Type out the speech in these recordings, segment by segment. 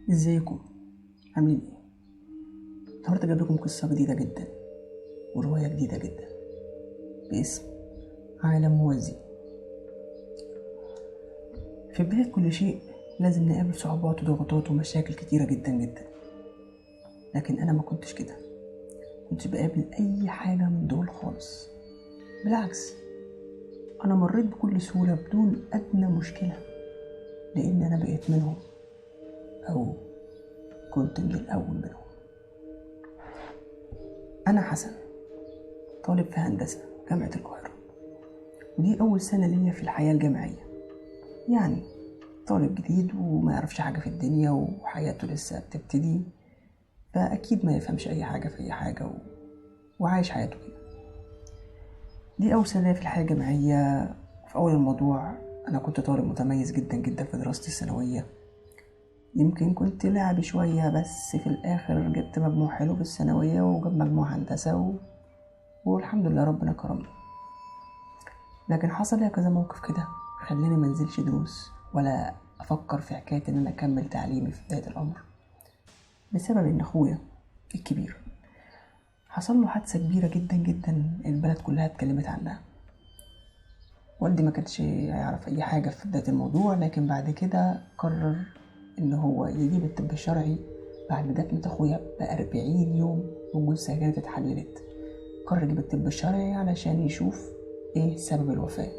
ازيكم؟ عاملين ايه؟ النهارده جايب لكم قصة جديدة جدا ورواية جديدة جدا باسم عالم موازي. في بداية كل شيء لازم نقابل صعوبات وضغوطات ومشاكل كتيرة جدا جدا، لكن انا ما كنتش كده، كنتش بقابل اي حاجة من دول خالص. بالعكس، انا مريت بكل سهولة بدون ادنى مشكلة، لان انا بقيت منهم او كنت من الاول منهم. انا حسن، طالب في هندسة جامعة القاهرة، ودي اول سنة ليا في الحياة الجامعية. يعني طالب جديد وما يعرفش حاجة في الدنيا وحياته لسه بتبتدي، فأكيد ما يفهمش أي حاجة في أي حاجة وعايش حياته كده. دي أول سنة في الحياة الجامعية. في أول الموضوع أنا كنت طالب متميز جدا جدا في دراستي الثانوية، يمكن كنت لاعب شوية، بس في الآخر جبت مجموع حلو في الثانوية وجاب مجموع هندسة والحمد لله ربنا كرمني. لكن حصل لي كذا موقف كده خلاني منزلش دروس ولا أفكر في حكاية إن أنا أكمل تعليمي في بداية الأمر، بسبب إن أخويا الكبير حصل له حادثة كبيرة جدا جدا البلد كلها اتكلمت عنها. والدي ما كانش هيعرف أي حاجة في بداية الموضوع، لكن بعد كده قرر إن هو يجيب الطب الشرعي بعد دفنة أخويا ب40 يوم والجثة كانت اتحللت. قرر يجيب الطب الشرعي علشان يشوف إيه سبب الوفاة،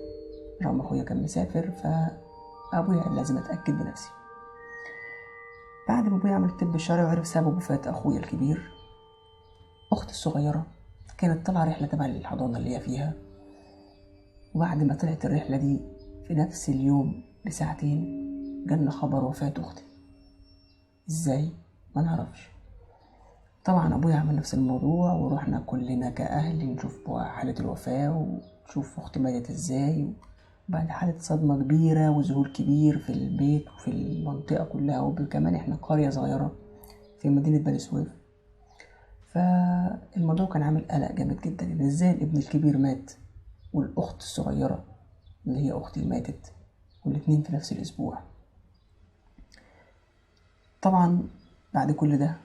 رغم أخويا كان مسافر فأبويا لازم أتأكد بنفسي. بعد ما أبويا عمل الطب الشرعي وعرف سبب وفاة أخويا الكبير، أختي الصغيرة كانت طالعة رحلة تبع الحضانة اللي هي فيها، وبعد ما طلعت الرحلة دي في نفس اليوم بساعتين جالنا خبر وفاة أختي. إزاي؟ ما نعرفش. طبعا أبويا عمل نفس الموضوع ورحنا كلنا كأهل نشوف حالة الوفاة ونشوف أختي ماتت إزاي. بعد حالة صدمة كبيرة وذهول كبير في البيت وفي المنطقة كلها، وكمان إحنا قرية صغيرة في مدينة بني سويف، فالموضوع كان عامل قلق جامد جدا، إن إزاي الابن الكبير مات والأخت الصغيرة اللي هي أختي ماتت، والاتنين في نفس الأسبوع. طبعا بعد كل ده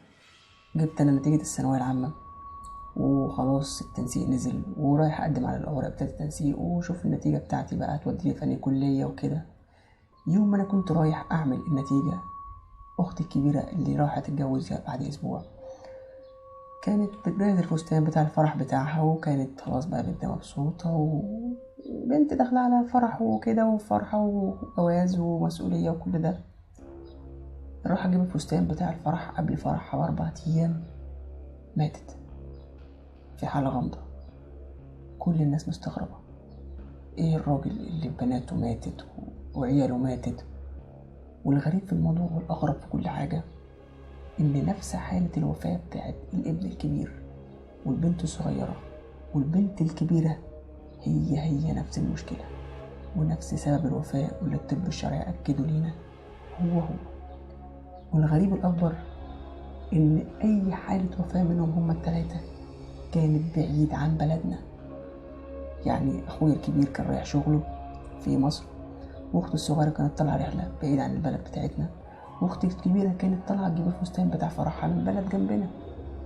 جبت أنا نتيجة الثانوية العامة وخلاص التنسيق نزل، ورايح أقدم على الأوراق بتاعة التنسيق وشوف النتيجة بتاعتي بقى هتوديني في أنهي كلية وكده. يوم ما أنا كنت رايح أعمل النتيجة، أختي الكبيرة اللي راحت تتجوز بعد أسبوع كانت بتجهز الفستان بتاع الفرح بتاعها، وكانت خلاص بقى بنت مبسوطة وبنت داخلة على فرح وكده وفرحة وجواز ومسؤولية وكل ده. راح أجيب الفستان بتاع الفرح قبل فرحها ب4 أيام، ماتت في حالة غامضة. كل الناس مستغربة، ايه الراجل اللي بناته ماتت وعياله ماتت؟ والغريب في الموضوع والأغرب في كل حاجة إن نفس حالة الوفاة بتاعت الابن الكبير والبنت الصغيرة والبنت الكبيرة هي هي نفس المشكلة ونفس سبب الوفاة، واللي الطب الشرعي أكدوا لينا هو هو. والغريب الأكبر إن أي حالة وفاة منهم هما التلاتة كانت بعيد عن بلدنا. يعني أخويا الكبير كان رايح شغله في مصر، وأختي الصغيرة كانت طالعة رحلة بعيد عن البلد بتاعتنا، واختي الكبيرة كانت طالعة تجيب الفستان بتاع فرحها من بلد جنبنا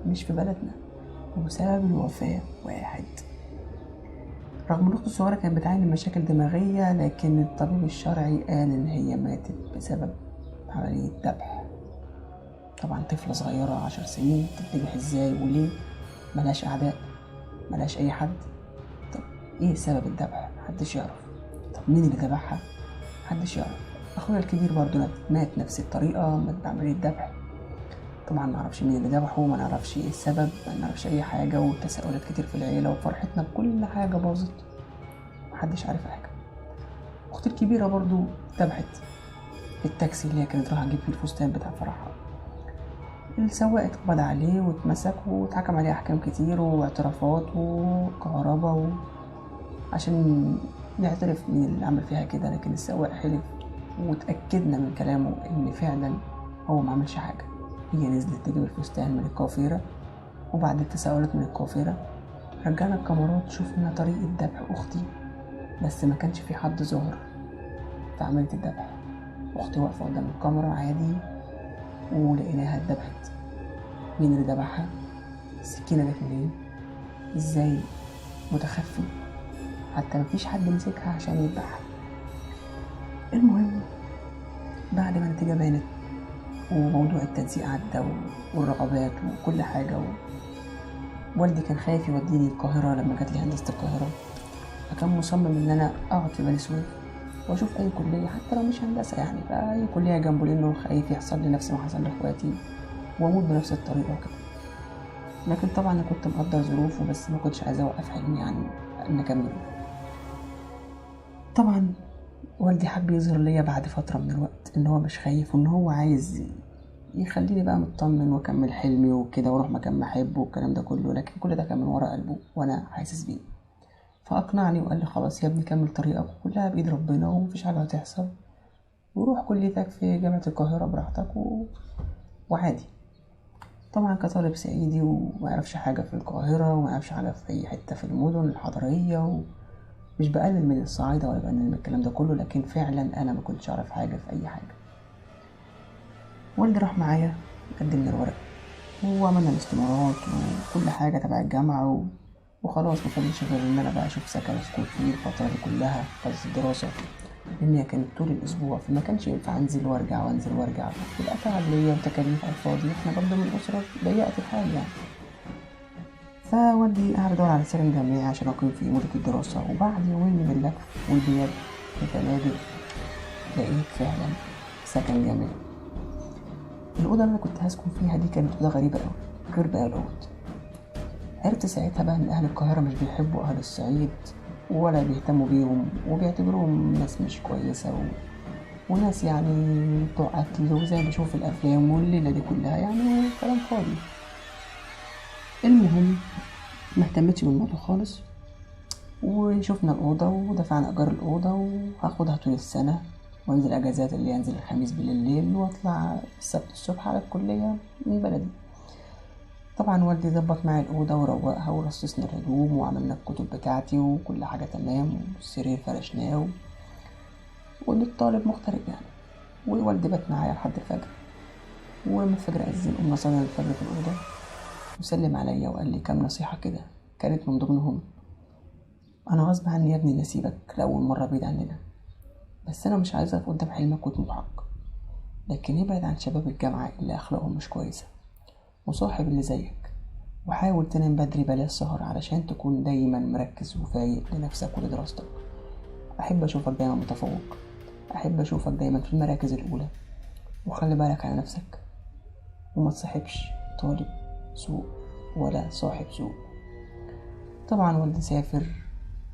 مش في بلدنا، وسبب الوفاة واحد. رغم ان اختي الصغيرة كانت بتعاني من مشاكل دماغية، لكن الطبيب الشرعي قال ان هي ماتت بسبب عملية ذبح. طبعا طفلة صغيرة 10 سنين تتذبح ازاي وليه؟ ملهاش اعداء، ملهاش اي حد. طب ايه سبب الذبح؟ محدش يعرف. طب مين اللي ذبحها؟ محدش يعرف. اخويا الكبير برضو مات نفس الطريقة، مات بعملية ذبح. طبعا ما نعرفش مين اللي ذبحه، ما نعرفش ايه السبب، ما نعرفش اي حاجة، وتساؤلات كتير في العيلة، وفرحتنا بكل حاجة باظت، محدش عارف حاجة. اختي الكبيرة برضو ذبحت في التاكسي اللي هي كانت رايحة تجيب فيه الفستان بتاع فرحها. السواق اتقبض عليه واتمسك واتحكم عليه احكام كتير واعترافات وكهرباء عشان نعترف مين اللي عمل فيها كده، لكن السواق حلف وتأكدنا من كلامه ان فعلا هو ما عملش حاجة. هي نزلت تجيب الفستان من الكوافيرة، وبعد التساؤلات من الكوافيرة رجعنا الكاميرات شفنا طريقة ذبح اختي، بس ما كانش في حد ظاهر في عملية الذبح. اختي واقفة قدام الكاميرا عادي، ولقيناها اتذبحت. مين اللي ذبحها؟ السكينة جت منين؟ ازاي متخفي حتى مفيش حد مسكها عشان يذبحها؟ المهم بعد ما النتيجة بانت وموضوع التنسيق عدى والرغبات وكل حاجة، والدي كان خايف يوديني القاهرة لما جات لي هندسة القاهرة، فكان مصمم ان انا اقعد في بني سويف واشوف اي كلية حتى لو مش هندسة يعني، فاي كلية جنبه، لانه خايف يحصل لي نفس ما حصل لاخواتي واموت بنفس الطريقة وكده. لكن طبعا انا كنت مقدر ظروفه، بس ما كنتش عايزة اوقف حلمي يعني ان اكمله. طبعا والدي حب يظهر ليا بعد فترة من الوقت ان هو مش خايف، وان هو عايز يخليني بقى مطمن واكمل حلمي وكده واروح مكان ما احبه والكلام ده كله، لكن كل ده كان من ورا قلبه وانا حاسس بيه. فاقنعني وقال لي خلاص يا ابني كمل طريقك وكلها بايد ربنا ومفيش حاجة هتحصل، وروح كليتك في جامعه القاهرة براحتك وعادي. طبعا كطالب صعيدي وما يعرفش حاجة في القاهرة وما يعرفش حاجة في اي حتة في المدن الحضرية، ومش بقلل من الصعايده ولا بقلل من الكلام ده كله، لكن فعلا انا ما كنتش اعرف حاجة في اي حاجة. والدي راح معايا قدمنا الورق وعملنا الاستمارات وكل حاجة تبع الجامعة وخلاص ما فضلش غير ان انا بقى اشوف سكن اسكن فيه الفترة دي كلها، فترة الدراسة، لان هي كانت طول الاسبوع، فما كانش ينفع انزل وارجع وانزل وارجع، يبقى تعب ليا وتكاليف على الفاضي، احنا برضه من اسره ضيقه الحال يعني. فوالدي قعد ادور على سكن جامعي عشان اقيم فيه مده الدراسة، وبعد يومين من اللف والغياب في فنادق لقيت فعلا سكن جامعي. الأوضة اللي أنا كنت هسكن فيها دي كانت أوضة غريبة أوي غير باقي الأوض. عرفت ساعتها بقى إن أهل القاهرة مش بيحبوا أهل الصعيد ولا بيهتموا بيهم، وبيعتبروهم ناس مش كويسة وناس يعني بتوع قتل وزي ما بشوف في الأفلام والليلة دي كلها يعني كلام فاضي. المهم ما اهتمتش بالموضوع خالص، وشوفنا الأوضة ودفعنا إيجار الأوضة وهاخدها طول السنة، وانزل اجازات اللي ينزل الخميس بالليل واطلع السبت الصبح على الكلية من بلدي. طبعا والدي ظبط معي الاوضة وروقها ورصصنا الهدوم وعملنا الكتب بتاعتي وكل حاجة تمام، والسرير فرشناه والطالب مغترب يعني. ووالدي بات معايا لحد الفجر، ولما الفجر اذن قمنا صلينا الفجر في الاوضة، وسلم عليا وقال لي كام نصيحة كده، كانت من ضمنهم: انا غصب عني يا ابني نسيبك لاول مرة بعيد عننا، بس انا مش عايزه اقف قدام حلمك وطموحك، لكن ابعد عن شباب الجامعة اللي اخلاقهم مش كويسة، وصاحب اللي زيك، وحاول تنام بدري بلاش سهر علشان تكون دايما مركز وفايق لنفسك ولدراستك. احب اشوفك دايما متفوق، احب اشوفك دايما في المراكز الاولى، وخلي بالك على نفسك، وما تصاحبش طالب سوء ولا صاحب سوء. طبعا والدي سافر،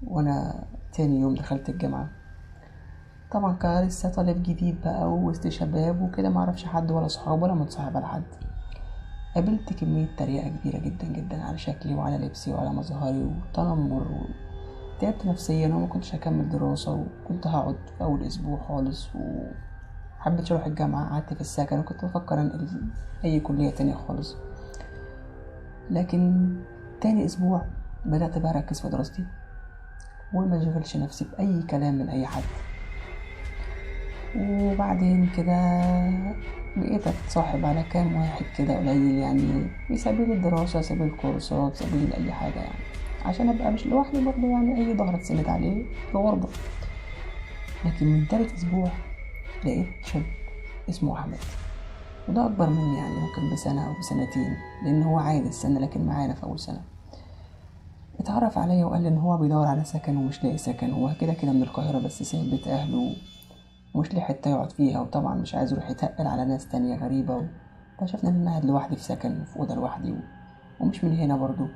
وانا تاني يوم دخلت الجامعة. طبعا كان لسه طالب جديد بقى ووسط شباب وكده، معرفش حد ولا صحاب ولا متصاحب على حد. قابلت كمية تريقة كبيرة جدا جدا على شكلي وعلى لبسي وعلى مظهري وتنمر، تعبت نفسيا وما كنتش هكمل دراسة، وكنت هقعد في أول أسبوع خالص وحبيت أروح الجامعة. قعدت في السكن وكنت بفكر أنقل أي كلية تانية خالص. لكن تاني أسبوع بدأت بقى أركز في دراستي وما أشغلش نفسي بأي كلام من أي حد. وبعدين كده بقيت اتصاحب على كام واحد كده قليل يعني، في سبيل الدراسة، سبيل الكورسات، سبيل أي حاجة يعني، عشان أبقى مش لوحدي برضه يعني، أي ظهر اتسند عليه الغربة. لكن من تالت أسبوع لقيت شاب اسمه أحمد، وده أكبر مني يعني ممكن بسنة أو بسنتين، لأن هو عادي السنة لكن معانا في أول سنة. اتعرف عليا وقال لي إن هو بيدور على سكن ومش لاقي سكن، هو كده كده من القاهرة بس سايب بيت أهله ومش ليه حتة يقعد فيها، وطبعا مش عايز يروح يتقل على ناس تانية غريبة فشافنا إن أنا قاعد لوحدي في سكن وفي أوضة لوحدي ومش من هنا برضو،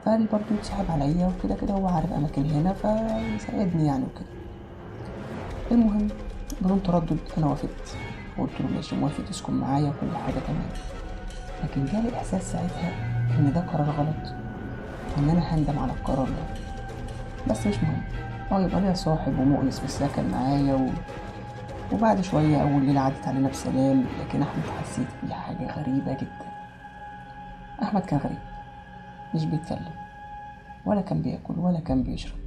فقال برضو يتصاحب عليا وكده كده هو عارف أماكن هنا فيساعدني يعني وكده. المهم بدون تردد أنا وافقت، وقلت له ماشي موافق تسكن معايا وكل حاجة تمام. لكن جالي إحساس ساعتها إن ده قرار غلط وإن أنا هندم على القرار ده، بس مش مهم، يبقى ليا صاحب ومؤنس في السكن معايا وبعد شوية أول ليلة عدت علينا بسلام. لكن أحمد حسيت فيه حاجة غريبة جدا. أحمد كان غريب، مش بيتكلم ولا كان بياكل ولا كان بيشرب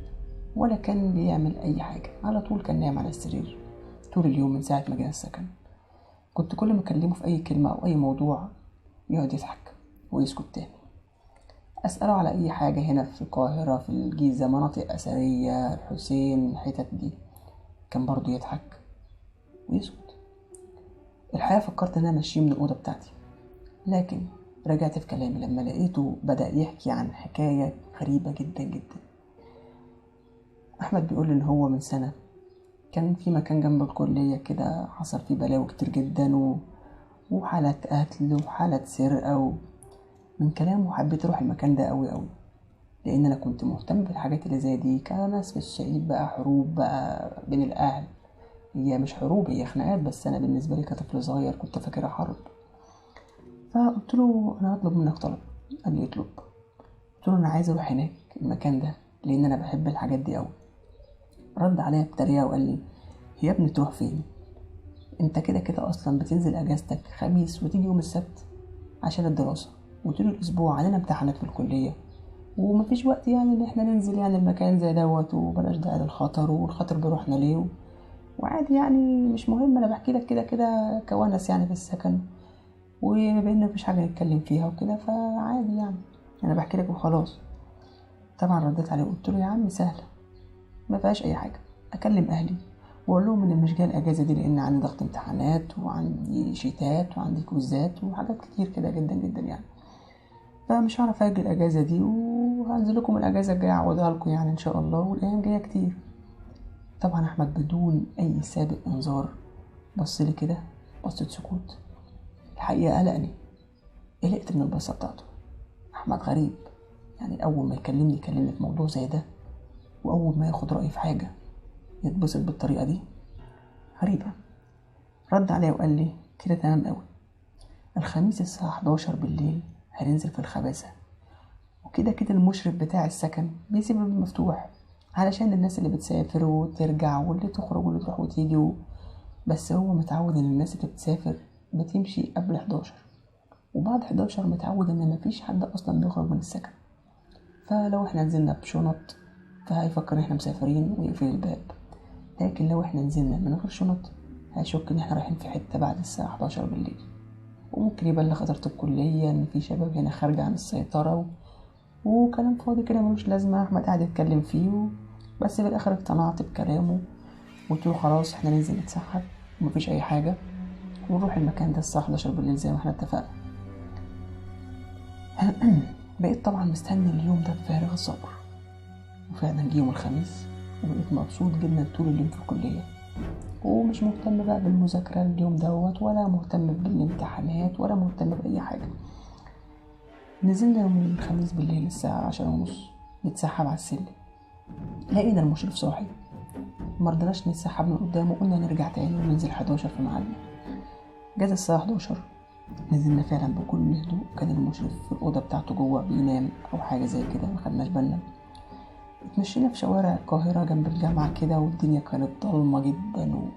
ولا كان بيعمل أي حاجة، على طول كان نايم على السرير طول اليوم من ساعة ما جه السكن. كنت كل ما اكلمه في اي كلمة او اي موضوع يقعد يضحك ويسكت تاني. اسأله على اي حاجة هنا في القاهرة، في الجيزة، مناطق اثرية، الحسين، الحتت دي، كان برضو يضحك ويسكت. الحقيقة فكرت ان انا امشيه من الأوضة بتاعتي، لكن رجعت في كلامي لما لقيته بدأ يحكي عن حكاية غريبة جدا جدا. أحمد بيقول إن هو من سنة كان في مكان جنب الكلية كده حصل فيه بلاوي كتير جدا وحالات قتل وحالات سرقة من كلامه حبيت أروح المكان ده أوي أوي، لأن أنا كنت مهتم بالحاجات اللي زي دي. كناس في الصعيد بقى، حروب بقى بين الأهل، هي مش حروب هي خناقات، بس أنا بالنسبة لي كطفل صغير كنت فاكرها حرب. فقلت له أنا هطلب منك طلب. قال لي اطلب. قلت له أنا عايز أروح هناك المكان ده لأن أنا بحب الحاجات دي أوي. رد عليا بطريقة وقال لي يا ابني تروح فين؟ انت كده كده أصلا بتنزل أجازتك خميس وتيجي يوم السبت عشان الدراسة، وطول الأسبوع علينا امتحانات في الكلية ومفيش وقت يعني إن احنا ننزل يعني المكان زي دوت، وبلاش داعي للخطر، والخطر بروحنا ليه، وعادي يعني مش مهم، أنا بحكي لك كده كده كونس يعني في السكن وبما مفيش حاجة نتكلم فيها وكده، فعادي يعني أنا بحكي لك وخلاص. طبعا رديت عليه وقلت له يا عم سهلة ما فيهاش أي حاجة، أكلم أهلي وأقول لهم إن مش جاي الأجازة دي لأن عندي ضغط امتحانات وعندي شيتات وعندي كوزات وحاجات كتير كده جدا جدا يعني، فمش هعرف أجي الأجازة دي، وهنزل لكم الأجازة الجاية أعوضها لكم يعني إن شاء الله، والأيام جاية كتير. طبعا أحمد بدون أي سابق إنذار بص لي كده بصة سكوت. الحقيقة قلقني، قلقت من البصة بتاعته. أحمد غريب يعني، أول ما يكلمني يكلمني في موضوع زي ده، وأول ما ياخد رأيي في حاجة يتبسط بالطريقة دي، غريبة. رد عليا وقال لي كده تمام قوي، الخميس الساعة 11 بالليل هننزل في الخباثة، وكده كده المشرف بتاع السكن بيسيب الباب مفتوح علشان الناس اللي بتسافر وترجع واللي تخرج واللي تروح وتيجي بس هو متعود ان الناس اللي بتسافر بتمشي قبل 11، وبعد 11 متعود ان مفيش حد اصلا بيخرج من السكن، فلو احنا نزلنا بشنط فهيفكر ان احنا مسافرين ويقفل الباب، لكن لو احنا نزلنا من غير شنط هيشك ان احنا رايحين في حتة بعد الساعة 11 بالليل، وممكن يبلغ إدارة الكلية ان في شباب هنا خارجة عن السيطرة وكلام فاضي كده ملوش لازمة. احمد قاعد يتكلم فيه بس في الاخر اقتنعت بكلامه وقلت له خلاص احنا ننزل نتسحب ومفيش اي حاجة، ونروح المكان ده الساعة 11 بالليل زي ما احنا اتفقنا. بقيت طبعا مستني اليوم ده بفارغ الصبر، وفعلا جه يوم الخميس وبقيت مبسوط جدا طول اليوم في الكلية، ومش مهتم بقى بالمذاكرة اليوم دوت، ولا مهتم بالامتحانات، ولا مهتم بأي حاجة. نزلنا يوم الخميس بالليل الساعة 10:30 نتسحب على السلم، لقينا المشرف صاحي، مرضناش نتسحب من قدامه، قلنا نرجع تاني وننزل 11 في ميعادنا. جت الساعة 11 نزلنا فعلا بكل هدوء، كان المشرف في الأوضة بتاعته جوه بينام أو حاجة زي كده، ما خدناش بالنا. اتمشينا في شوارع القاهرة جنب الجامعة كده، والدنيا كانت ضلمة جدا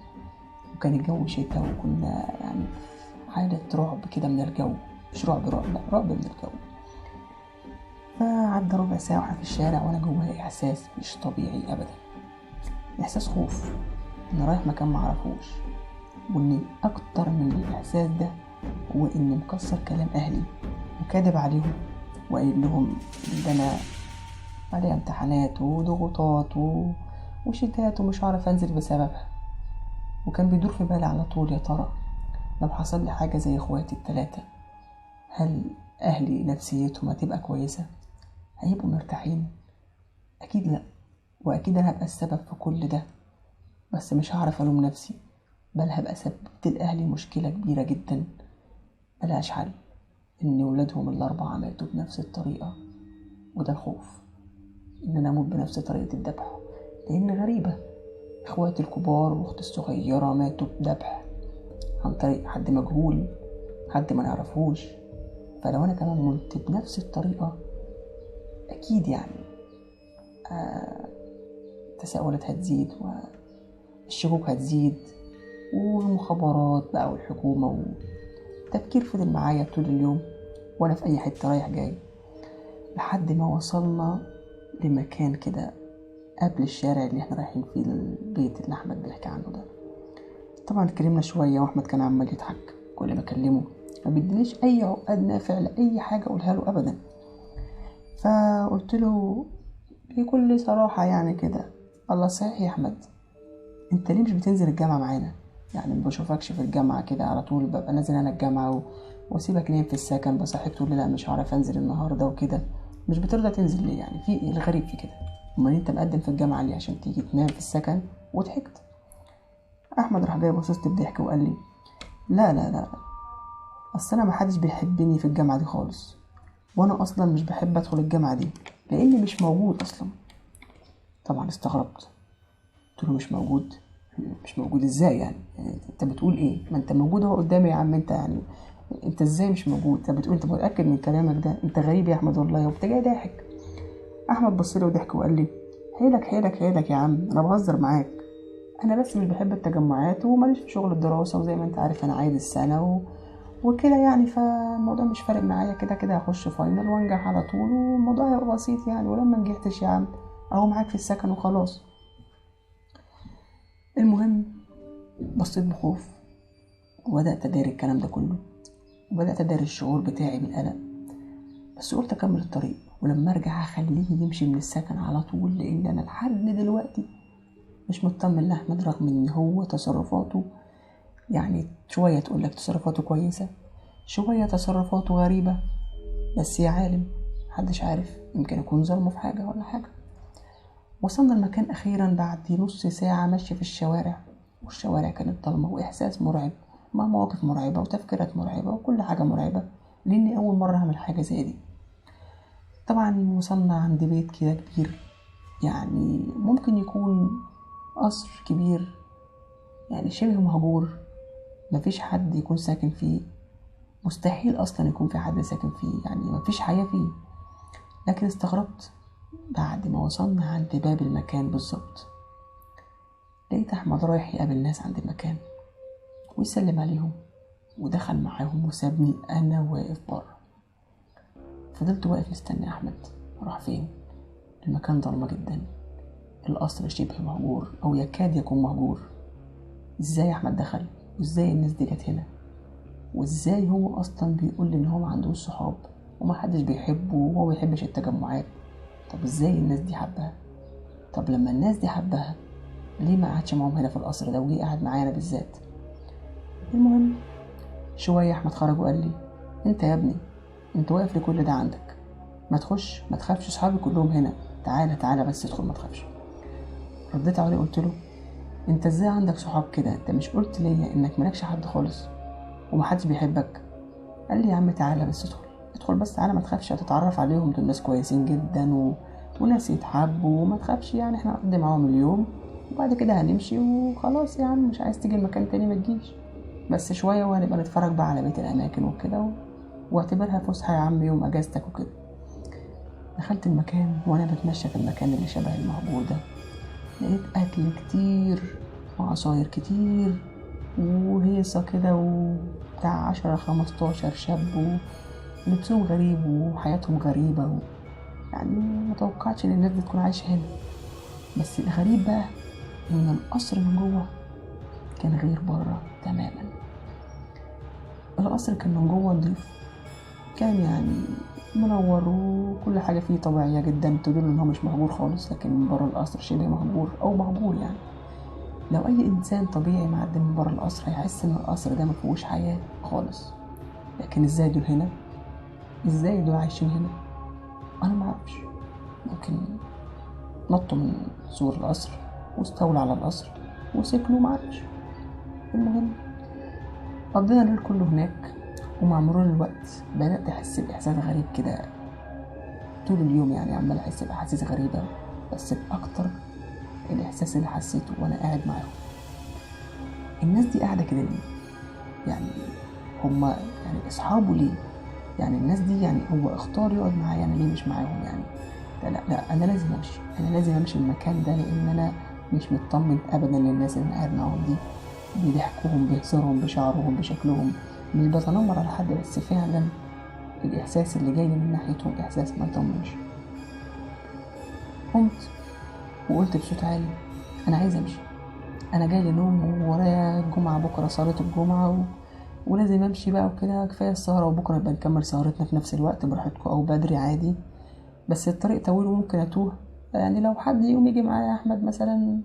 وكان الجو شتا، وكنا يعني في حالة رعب كده من الجو، مش رعب رعب، لا رعب من الجو. فعدى ربع ساعة واحنا في الشارع وانا جوايا احساس مش طبيعي ابدا، احساس خوف انا رايح مكان معرفوش، وان اكتر من الاحساس ده هو اني مكسر كلام اهلي وكادب عليهم وقايل لهم ده انا عليها امتحانات وضغوطات وشتات ومش عارف انزل بسببها. وكان بيدور في بالي على طول، يا ترى لو حصل لي حاجة زي اخواتي التلاتة هل اهلي نفسيتهم هتبقى كويسة؟ هيبقوا مرتاحين؟ اكيد لا، واكيد انا هبقى السبب في كل ده، بس مش هعرف الوم نفسي، بل هبقى سببت لاهلي مشكلة كبيرة جدا ملهاش حل، ان ولادهم الاربعة ماتوا بنفس الطريقة. وده الخوف ان انا اموت بنفس طريقة الذبح، لان غريبة اخواتي الكبار واختي الصغيرة ماتوا بذبح عن طريق حد مجهول، حد ما نعرفوش، فلو انا كمان مت بنفس الطريقة اكيد يعني التساؤلات هتزيد والشكوك هتزيد والمخابرات بقى والحكومة، والتفكير فضل معايا طول اليوم وانا في اي حتة رايح جاي، لحد ما وصلنا لمكان كده قبل الشارع اللي احنا رايحين فيه البيت اللي احمد بيحكي عنه ده. طبعا اتكلمنا شوية واحمد كان عمال يضحك، كل ما اكلمه ما بيدينيش اي عقد نافع لاي حاجة اقولها له ابدا. فقلت له بكل صراحة يعني كده، الله صحيح يا احمد، انت ليه مش بتنزل الجامعة معانا؟ يعني ما بشوفكش في الجامعة كده على طول، ببقى نازل انا الجامعة واسيبك نايم في السكن، بصحيك تقول لي لا مش هعرف انزل النهارده وكده، مش بترضى تنزل ليه؟ يعني في ايه الغريب في كده؟ امال انت مقدم في الجامعة ليه؟ عشان تيجي تنام في السكن؟ وضحكت. احمد راح جاي باصص لي بضحك وقال لي لا لا لا، اصل انا ما حدش بيحبني في الجامعة دي خالص، وانا اصلا مش بحب ادخل الجامعة دي لاني مش موجود اصلا. طبعا استغربت، قلت له مش موجود؟ مش موجود ازاي يعني؟ انت بتقول ايه؟ ما انت موجود اهو قدامي يا عم، انت يعني انت ازاي مش موجود؟ انت بتقول، انت متاكد من كلامك ده؟ انت غريب يا احمد والله، وانت جاي ضاحك. احمد بص لي وضحك وقال لي حيلك حيلك حيلك يا عم، انا بهزر معاك، انا بس مش بحب التجمعات وماليش في شغل الدراسة، وزي ما انت عارف انا عايز السنة وكده يعني، فالموضوع مش فارق معايا، كده كده هخش final وانجح على طول والموضوع هيبقى بسيط يعني، ولما نجحتش يا عم اهو معاك في السكن وخلاص. المهم بصيت بخوف وبدات اداري الكلام ده كله، وبدات اداري الشعور بتاعي بالقلق، بس قلت اكمل الطريق ولما ارجع هخليه يمشي من السكن على طول، لان انا لحد دلوقتي مش مطمن لاحمد، رغم ان هو تصرفاته يعني شوية تقولك تصرفاته كويسة، شوية تصرفاته غريبة، بس يا عالم محدش عارف، يمكن يكون ظلمه في حاجة ولا حاجة. وصلنا المكان اخيرا بعد نص ساعة ماشية في الشوارع، والشوارع كانت ضلمة واحساس مرعب مع مواقف مرعبة وتفكيرات مرعبة وكل حاجة مرعبة، لاني اول مرة اعمل حاجة زي دي. طبعا وصلنا عند بيت كده كبير، يعني ممكن يكون قصر كبير، يعني شبه مهجور، مفيش حد يكون ساكن فيه، مستحيل اصلا يكون في حد ساكن فيه، يعني مفيش حياة فيه. لكن استغربت بعد ما وصلنا عند باب المكان بالظبط، لقيت احمد رايح يقابل ناس عند المكان ويسلم عليهم، ودخل معاهم وسابني انا واقف بره. فضلت واقف مستني احمد راح فين. المكان ضلمة جدا، القصر شبه مهجور او يكاد يكون مهجور. ازاي احمد دخل؟ وازاي الناس دي جت هنا؟ وازاي هو اصلا بيقول لي ان هو ما عندوش صحاب وما حدش بيحبه وهو ما بيحبش التجمعات؟ طب ازاي الناس دي حبها؟ طب لما الناس دي حبها ليه ما قعدش معاهم هنا في القصر ده وجي قعد معايا انا بالذات؟ المهم شوية احمد خرج وقال لي انت يا ابني انت واقف لكل ده عندك، ما تخش، ما تخافش، اصحابي كلهم هنا، تعالى تعالى بس ادخل ما تخافش. رديت عليه قلت له انت ازاي عندك صحاب كده؟ انت مش قلت ليا انك مالكش حد خالص ومحدش بيحبك؟ قال لي يا عم تعالى بس ادخل، ادخل بس تعالى ما تخافش، هتتعرف عليهم، دول ناس كويسين جدا وناس يتحبوا وما تخافش، يعني احنا هنقضي معاهم اليوم وبعد كده هنمشي وخلاص، يا عم مش عايز تيجي المكان تاني ما تجيش، بس شوية وهنبقى نتفرج بقى على بقية الاماكن وكده، واعتبرها فسحة يا عم يوم اجازتك وكده. دخلت المكان وانا بتمشى في المكان اللي شبه المهجور ده، لقيت اكل كتير وعصاير كتير وهيصه كده وبتاع 10-15 شاب ولبسهم غريب وحياتهم غريبة يعني متوقعتش ان الناس دي تكون عايشه هنا. بس الغريب بقى ان القصر من جوه كان غير بره تماما. القصر كان من جوه نضيف، كان يعني منور وكل حاجة فيه طبيعية جدا تدل ان هو مش مهجور خالص، لكن من بره القصر شبه مهجور او مهجور. يعني لو اي انسان طبيعي معدي من بره القصر هيحس ان القصر ده مفيهوش حياة خالص. لكن ازاي دول هنا؟ ازاي دول عايشين هنا؟ انا معرفش. ممكن نطوا من سور القصر واستولوا على القصر وسكنوا، معرفش. المهم قضينا الليل كله هناك، ومع مرور الوقت بدأت أحس بإحساس غريب كده طول اليوم، يعني عمال أحس بأحاسيس غريبة، بس بأكتر الإحساس اللي حسيته وأنا قاعد معاهم. الناس دي قاعدة كده ليه؟ يعني هما يعني أصحابه ليه؟ يعني الناس دي يعني هو اختار يقعد معايا أنا ليه مش معاهم؟ يعني لا لا لا أنا لازم أمشي، أنا لازم أمشي المكان ده، لأن أنا مش مطمن أبدا للناس اللي أنا قاعد معاهم دي، بضحكهم بهزارهم بشعرهم بشكلهم. مش بتنمر على حد، بس فعلا الإحساس اللي جاي من ناحيتهم إحساس ما يطمنش. قمت وقلت بصوت عالي أنا عايز أمشي، انا جاي لي نوم وورايا الجمعة بكره، صلاة الجمعة ولازم امشي بقى وكده، كفاية السهرة، وبكره نبقى نكمل سهرتنا في نفس الوقت براحتكم او بدري عادي، بس الطريق طويل وممكن اتوه، يعني لو حد يقوم يجي معايا يا احمد مثلا،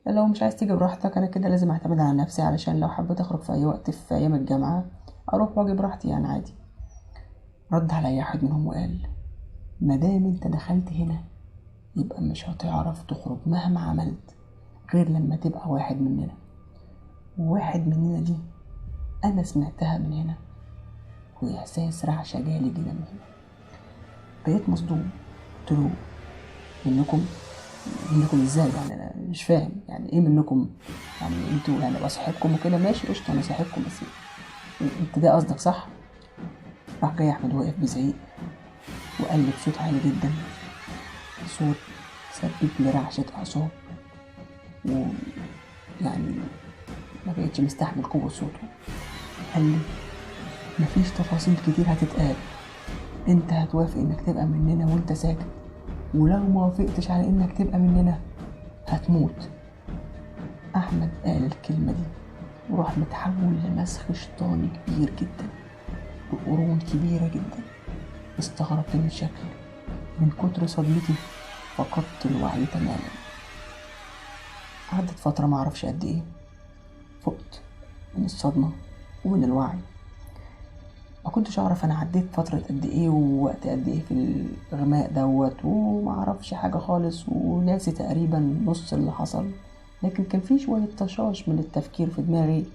لو مش عايز تيجي براحتك، انا كده لازم اعتمد على نفسي علشان لو حبيت اخرج في اي وقت في ايام الجامعة اروح واجي براحتي يعني عادي. رد عليا احد منهم وقال مادام انت دخلت هنا يبقى مش هتعرف تخرج مهما عملت غير لما تبقى واحد مننا، وواحد مننا دي انا سمعتها من هنا، واحساس رعشه جالي جدا من هنا. بقيت مصدوم، قلت له منكم؟ منكم ازاي يعني؟ انا مش فاهم يعني ايه منكم، يعني انتوا يعني ابقى صاحبكم وكده، ماشي قشطه انا صاحبكم، بس انت ده قصدك صح؟ راح جاي احمد واقف بزعيق وقال لي بصوت عالي جدا، صوت سبب لي رعشه اعصاب، ويعني ما بقتش مستحمل قوة صوته. قال لي مفيش تفاصيل كتير هتتقال، انت هتوافق انك تبقى مننا وانت ساكت، ولو ما وافقتش على انك تبقى مننا هتموت. احمد قال الكلمة دي وراح متحول لمسخ شيطاني كبير جدا بقرون كبيرة جدا. استغربت من شكله، من كتر صدمتي فقدت الوعي تماما. عدت فترة معرفش قد ايه، فقت من الصدمة ومن الوعي، ما كنتش اعرف انا عديت فترة قد ايه ووقت قد ايه في الاغماء دوت، ومعرفش حاجة خالص، وناسي تقريبا نص اللي حصل، لكن كان في شوية طشاش من التفكير في دماغي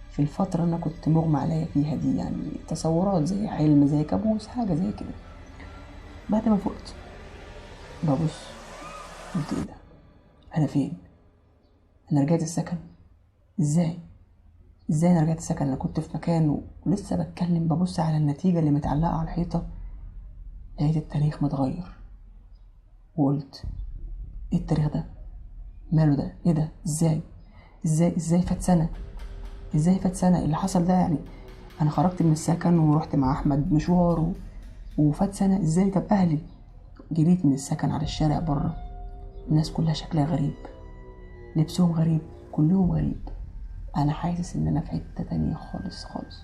في الفترة اللي انا كنت مغمى عليا فيها دي، يعني تصورات زي حلم زي كابوس حاجة زي كده. بعد ما فقت ببص قلت ايه ده، انا فين؟ انا رجعت السكن ازاي؟ ازاي انا رجعت السكن؟ انا كنت في مكان ولسه بتكلم، ببص على النتيجة اللي متعلقة على الحيطة لقيت التاريخ متغير، وقلت ايه التاريخ ده؟ ماله ده؟ ايه ده؟ ازاي ازاي ازاي فات سنة؟ ازاي فات سنة اللي حصل ده؟ يعني انا خرجت من السكن ورحت مع احمد مشوار وفات سنة ازاي؟ طب اهلي؟ جريت من السكن على الشارع بره، الناس كلها شكلها غريب، لبسهم غريب، كلهم غريب، انا حاسس ان انا في حتة تانية خالص خالص.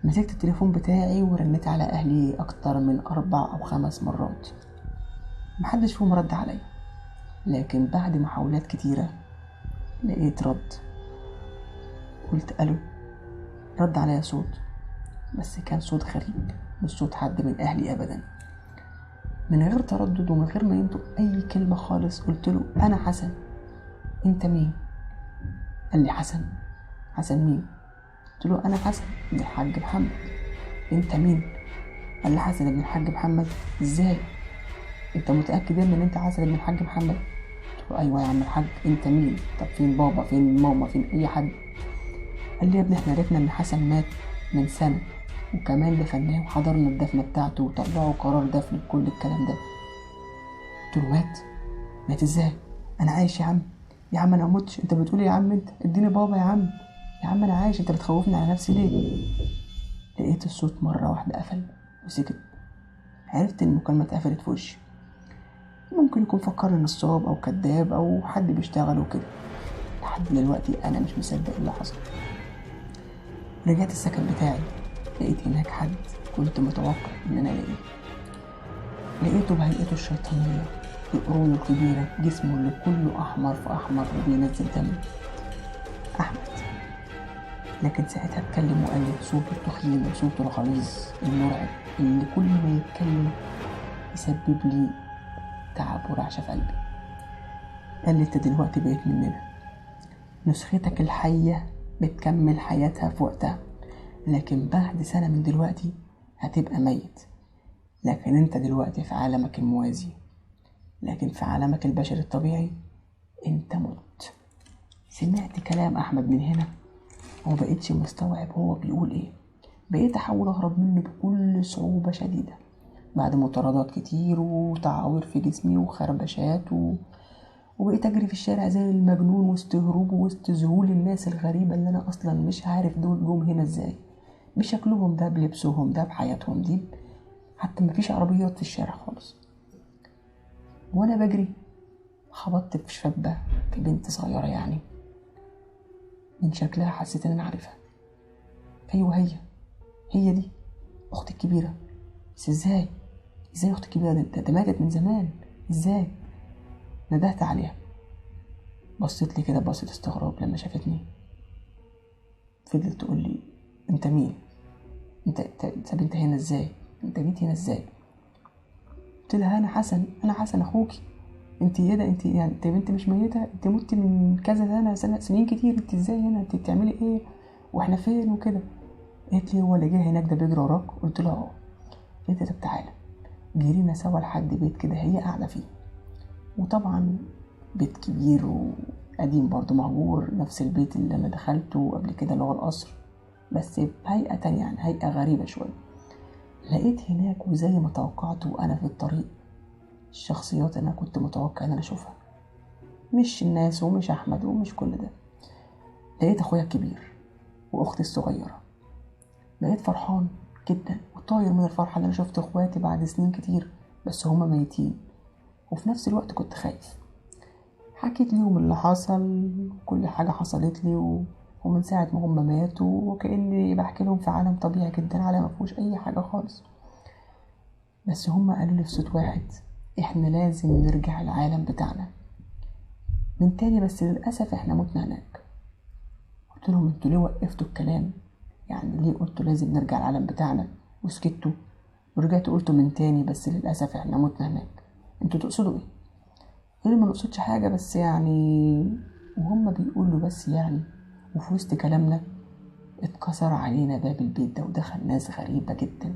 مسكت التليفون بتاعي ورنيت على اهلي اكتر من 4 أو 5 مرات، محدش فيهم رد عليا، لكن بعد محاولات كتيرة لقيت رد. قلت الو، رد عليا صوت، بس كان صوت غريب، مش صوت حد من اهلي ابدا. من غير تردد ومن غير ما ينطق اي كلمة خالص قلت له انا حسن، انت مين؟ قال لي حسن؟ حسن مين؟ قلت له انا حسن ابن الحاج محمد، انت مين؟ قال لي حسن ابن الحاج محمد. ازاي؟ انت متاكد ان انت حسن ابن الحاج محمد؟ قلت له ايوه يا عم الحاج، انت مين؟ طب فين بابا؟ فين ماما؟ فين اي حد؟ قال لي يا ابني احنا عرفنا ان حسن مات من سنة، وكمان دفناه وحضرنا الدفنه بتاعته وطلعوا قرار دفن كل الكلام ده. قلت له مات؟ مات ازاي؟ انا عايش يا عم، يا عم انا متش، انت بتقول يا عم انت اديني بابا يا عم، يا عم انا عايش، انت بتخوفني على نفسي ليه؟ لقيت الصوت مرة واحدة قفل وسكت. عرفت ان المكالمة اتقفلت في وشي. ممكن يكون فكرني نصاب او كذاب او حد بيشتغل وكده. لحد دلوقتي انا مش مصدق اللي حصل. رجعت السكن بتاعي، لقيت هناك حد كنت متوقع ان انا الاقيه. لقيته بهيئته الشيطانية، القرون الكبيرة، جسمه اللي كله أحمر في أحمر وبينزل دم، أحمد. لكن ساعتها اتكلم وقال لي بصوته التخين وصوته الغليظ المرعب اللي كل ما يتكلم يسبب لي تعب ورعشة في قلبي. قال لي انت دلوقتي بقيت مننا، نسختك الحية بتكمل حياتها في وقتها، لكن بعد سنة من دلوقتي هتبقى ميت. لكن انت دلوقتي في عالمك الموازي، لكن في عالمك البشري الطبيعي انت مت. سمعت كلام احمد من هنا ومبقتش مستوعب هو بيقول ايه. بقيت احاول اهرب منه بكل صعوبة شديدة بعد مطاردات كتير وتعاوير في جسمي وخربشات وبقيت اجري في الشارع زي المجنون وسط هروب وسط ذهول الناس الغريبة اللي انا اصلا مش عارف دول جم هنا ازاي، بشكلهم ده، بلبسهم ده، بحياتهم دي، حتى مفيش عربيات في الشارع خالص. وانا بجري خبطت في شابة، في بنت صغيرة يعني، من شكلها حسيت ان انا عارفها. ايوه هي دي اختي الكبيرة. بس ازاي اختي الكبيرة ده ماتت من زمان، ازاي؟ ندهت عليها، بصيت لي كده بصيت استغراب لما شافتني. فضلت تقول لي انت مين؟ انت هنا ازاي؟ انت جيت هنا ازاي؟ قلت لها انا حسن، انا حسن اخوكي. انت ايه ده؟ انت يعني انت بنت مش ميته، انت متي من كذا سنة، سنين كتير، انت ازاي هنا؟ انت بتعملي ايه؟ واحنا فين وكده؟ قالت لي هو اللي جه هناك ده بيجري وراك؟ قلت لها اه. قالت لي طب تعالى. جرينا سوا لحد بيت كده هي قاعدة فيه، وطبعا بيت كبير وقديم برضو مهجور، نفس البيت اللي انا دخلته قبل كده اللي هو القصر، بس بهيئة تانية يعني هيئة غريبة شوية. لقيت هناك وزي ما توقعت وانا في الطريق الشخصيات اللي انا كنت متوقع ان انا اشوفها، مش الناس ومش احمد ومش كل ده. لقيت اخويا الكبير واختي الصغيرة. بقيت فرحان جدا وطاير من الفرحة ان انا شفت اخواتي بعد سنين كتير، بس هما ميتين. وفي نفس الوقت كنت خايف. حكيت ليهم اللي حصل، كل حاجة حصلت لي ومن ساعة ما هم ماتوا، وكأني بحكي لهم في عالم طبيعي جدا، عالم ما فيهوش أي حاجة خالص. بس هم قالوا لي في صوت واحد، احنا لازم نرجع العالم بتاعنا من تاني، بس للأسف احنا متنا هناك. قلت لهم انتوا ليه وقفتوا الكلام؟ يعني ليه قلتوا لازم نرجع العالم بتاعنا وسكتوا ورجعتوا قلتوا من تاني بس للأسف احنا متنا هناك؟ انتوا تقصدوا ايه؟ قالوا ما نقصدش حاجة، بس يعني. وهم بيقولوا بس يعني، وفي وسط كلامنا اتكسر علينا باب البيت ده ودخل ناس غريبة جدا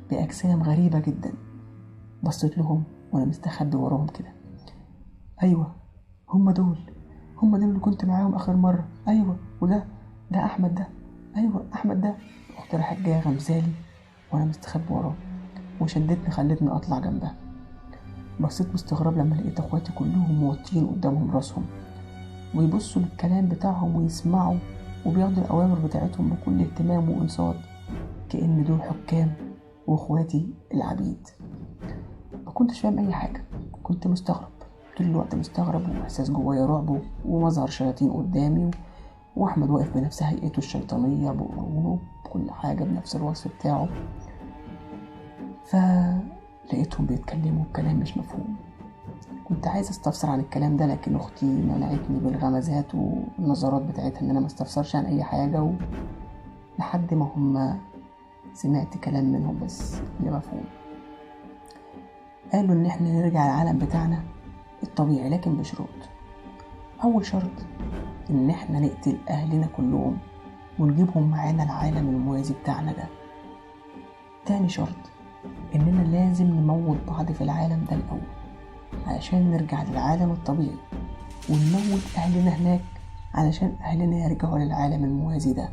بأجسام غريبة جدا. بصيت لهم وانا مستخبي وراهم كده، ايوه هم دول اللي كنت معاهم اخر مرة، ايوه وده ده احمد ده، ايوه احمد ده. اختي راحت جاية غمزالي وانا مستخبي وراه وشدتني خلتني اطلع جنبها. بصيت مستغرب لما لقيت اخواتي كلهم موطين قدامهم راسهم ويبصوا للكلام بتاعهم ويسمعوا وبياخدوا الاوامر بتاعتهم بكل اهتمام وانصات، كأن دول حكام واخواتي العبيد. ما كنتش فاهم اي حاجة، كنت مستغرب طول الوقت، مستغرب واحساس جوايا رعب ومظهر شياطين قدامي، واحمد واقف بنفس هيئته الشيطانية بقرونه بكل حاجة بنفس الوصف بتاعه. فلقيتهم بيتكلموا بكلام مش مفهوم. كنت عايز استفسر عن الكلام ده، لكن اختي منعتني بالغمزات والنظرات بتاعتها ان انا ما استفسرش عن اي حاجة لحد ما هم سمعت كلام منهم بس اللي مفهوم. قالوا ان احنا نرجع العالم بتاعنا الطبيعي، لكن بشروط. اول شرط ان احنا نقتل اهلنا كلهم ونجيبهم معانا العالم الموازي بتاعنا ده. تاني شرط اننا لازم نموت بعض في العالم ده الاول علشان نرجع للعالم الطبيعي، ونموت اهلنا هناك علشان اهلنا يرجعوا للعالم الموازي ده،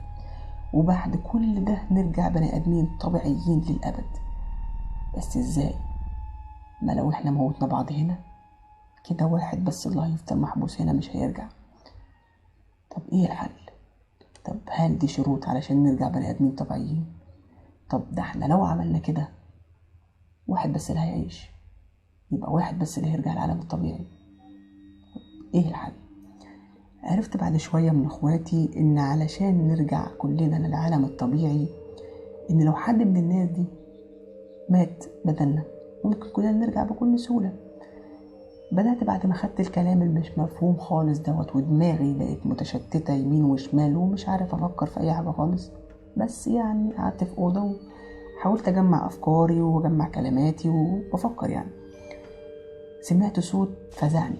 وبعد كل ده نرجع بني ادمين طبيعيين للابد. بس ازاي؟ ما لو احنا موتنا بعض هنا كده واحد بس اللي هيفضل محبوس هنا مش هيرجع. طب ايه الحل؟ طب هل دي شروط علشان نرجع بني ادمين طبيعيين؟ طب ده احنا لو عملنا كده واحد بس اللي هيعيش، يبقى واحد بس اللي هيرجع العالم الطبيعي. ايه الحل؟ عرفت بعد شوية من اخواتي ان علشان نرجع كلنا للعالم الطبيعي، ان لو حد من الناس دي مات بدلنا ممكن كلنا نرجع بكل سهولة. بدأت بعد ما خدت الكلام اللي مش مفهوم خالص دوت ودماغي بقت متشتتة يمين وشمال ومش عارف أفكر في أي حاجة خالص، بس يعني قعدت في أوضة وحاولت أجمع أفكاري وأجمع كلماتي وبفكر يعني. سمعت صوت فزعني،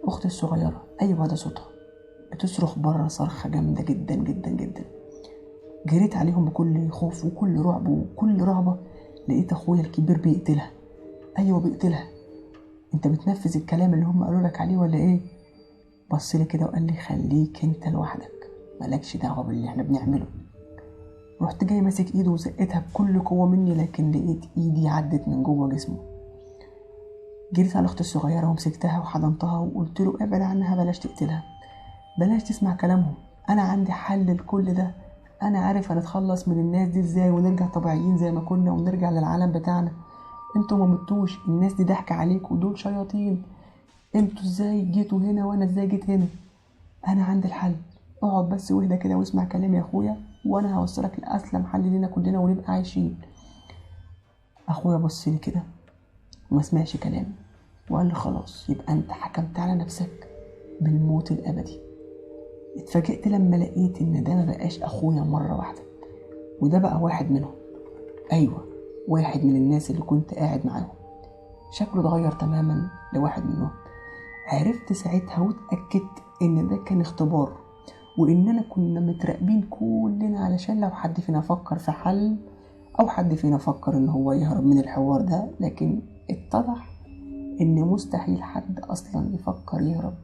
أختي الصغيرة، أيوة ده صوتها، بتصرخ بره صرخة جامدة جدا جدا جدا. جريت عليهم بكل خوف وكل رعب وكل رهبة. لقيت أخويا الكبير بيقتلها، أيوة بيقتلها. انت بتنفذ الكلام اللي هم قالوا لك عليه ولا ايه؟ بص لي كده وقال لي خليك انت لوحدك، مالكش دعوه باللي احنا بنعمله. رحت جاي ماسك ايده وزقتها بكل قوة مني، لكن لقيت ايدي عدت من جوه جسمه. جريت على اختي الصغيرة ومسكتها وحضنتها وقلت له ابعد عنها، بلاش تقتلها، بلاش تسمع كلامهم، انا عندي حل لكل ده، انا عارف هنتخلص من الناس دي ازاي ونرجع طبيعيين زي ما كنا ونرجع للعالم بتاعنا. انتوا ما متوش، الناس دي ضحك عليك ودول شياطين، انتوا ازاي جيتوا هنا وانا ازاي جيت هنا؟ انا عندي الحل، اقعد بس واهدى كده واسمع كلامي يا اخويا، وانا هوصلك لاسلم حل لنا كلنا ونبقى عايشين. اخويا بص لي كده وما سمعش كلامي وقال لي خلاص يبقى انت حكمت على نفسك بالموت الابدي. اتفاجئت لما لقيت ان ده ما بقاش اخويا مرة واحدة، وده بقى واحد منهم. ايوه، واحد من الناس اللي كنت قاعد معاهم، شكله اتغير تماما لواحد منهم. عرفت ساعتها واتأكدت ان ده كان اختبار، واننا كنا متراقبين كلنا علشان لو حد فينا فكر في حل او حد فينا فكر ان هو يهرب من الحوار ده. لكن اتضح ان مستحيل حد اصلا يفكر يهرب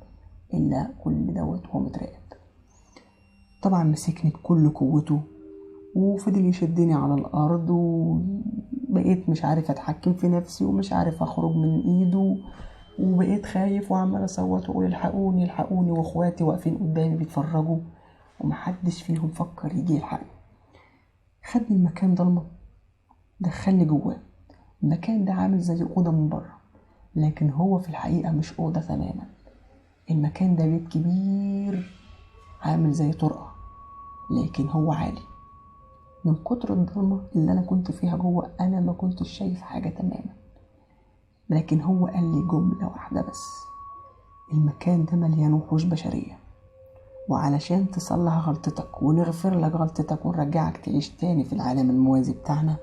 الا كل دوت وهو متراقب. طبعا مسكني بكل قوته وفضل يشدني على الارض، وبقيت مش عارف اتحكم في نفسي ومش عارف اخرج من ايده، وبقيت خايف وعمال اصوت واقول الحقوني الحقوني، واخواتي واقفين قدامي بيتفرجوا ومحدش فيهم فكر يجي يلحقني. خدني المكان ضلمة، دخلني جواه. المكان ده عامل زي اوضة من بره، لكن هو في الحقيقة مش اوضة تماما. المكان ده بيت كبير عامل زي طرقه، لكن هو عالي. من كتر الضلمة اللي انا كنت فيها جوه انا ما كنتش شايف حاجة تماما، لكن هو قال لي جملة واحدة بس: المكان ده مليان وحوش بشرية، وعلشان تصلح غلطتك ونغفر لك غلطتك ونرجعك تعيش تاني في العالم الموازي بتاعنا